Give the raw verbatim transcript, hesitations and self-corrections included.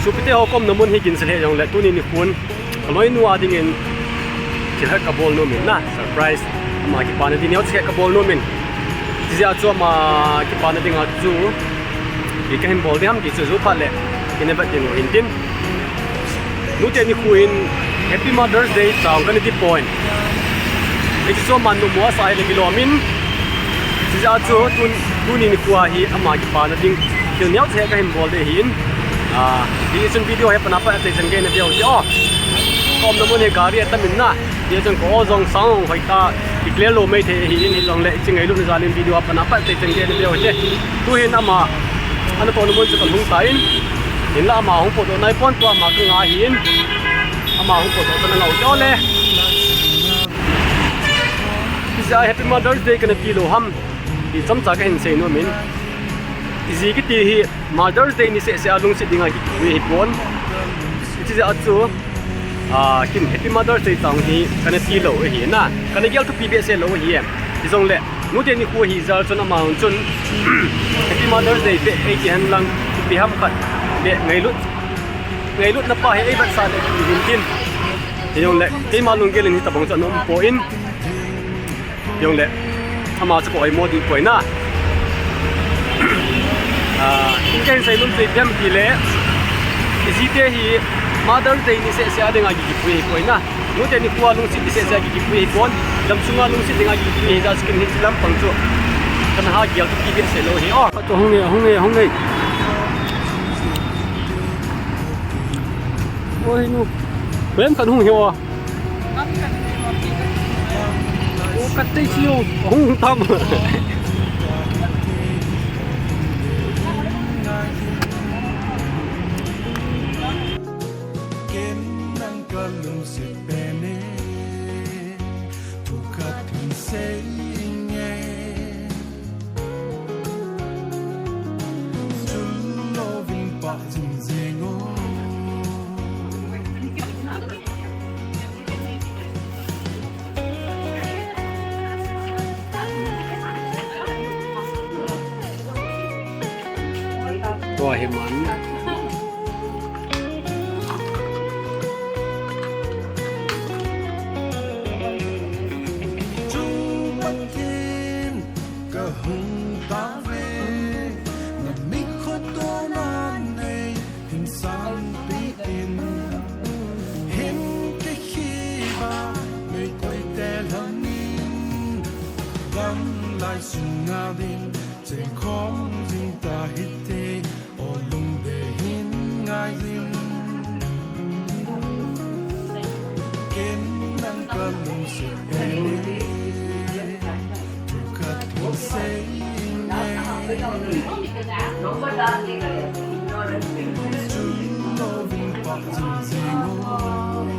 Sopite ho, ka umna mun hi gin sah lheh jongle, tuni nikhon ka loinu a dingin thil khat ka bol nom in na, surprise. Ama kipana ding neocha khat ka bol nom in. Hijeh chun ama kipana dinga chu ipi kahin bol ding ham ti chu ju phat le ina vet ding u hintin. Nute nikho in Happy Mother's Day chang kana ti poi. Hichu aman nommo asah ahile kilom in. Hijeh chun tun, tuni nikho a hi ama kipana ding thil neocha kahin bol ding ahin. Ah, hichun video hi apat apat a chai chan gei in na veu hite o. Ka umna mun hi gari atam in na. Hichun kho jong sang hoitah a clear lou maithei ahin, hijongle hiche ngailutna jal in video apat apat a chai chan gei in na veu hite. Tuhin ama ana tohna mun chu kalhung tan. Hinla ama hung potdoh nai pon, tua ama ka nga ahin. Ama hung potdoh tan, na ngah u hite le. Hijeh a Happy Mother's Day kana ti lou ham ti chomcha kahin sei nom in. Iji kiti hi Mother's Day ni seh seh a lungset dinga kipui ahipon. Hijeh chun, ah, ken Happy Mother's Day chang hi kana ti lou ahi na. Kana gel thupi behseh lou ahi. Hijongle, nute nikho ahi jeh chun ama chun Happy Mother's Day ti eikihen lang, ipi ham khat le ngailut, ngailutna pa hi eivetsah le ti hintin. Hijongle, keima lunggel in hitobang chu ana um poi. Hijongle, ama chu ka oimo ding poi na. Ah, kahin sei nom chu ipi ham itile, ijite hi Mother's Day ni seh seh a dinga kipui ahipoi na. Nute nikho a lungset ni seh seh a kipui ahipon. Gamsunga lungset dinga kipui ahijeh chun ken hiche lampang chu kana ha gel thupi behseh lou ahi o. Khat chu hung e, hung e, hung e. Oi nu. Ven khat hung hi o. O, khat tei chi o. Hung tam. Ken nang ka lungset pen e, thu khat hin sei inge. Chun louvin pah jing jeng o. Tua hi man. Chung Pathen ka hung tao ve, na mitkho tona nei hin sanpeh in, hin kikhiba nei koi te lhon in, gamlai sunga din chengkhom jing ta hite. O lungdei hin ngai in, ken nang ka lungset pen e, thu khat hin sei inge. Chun louvin pah jing jeng o.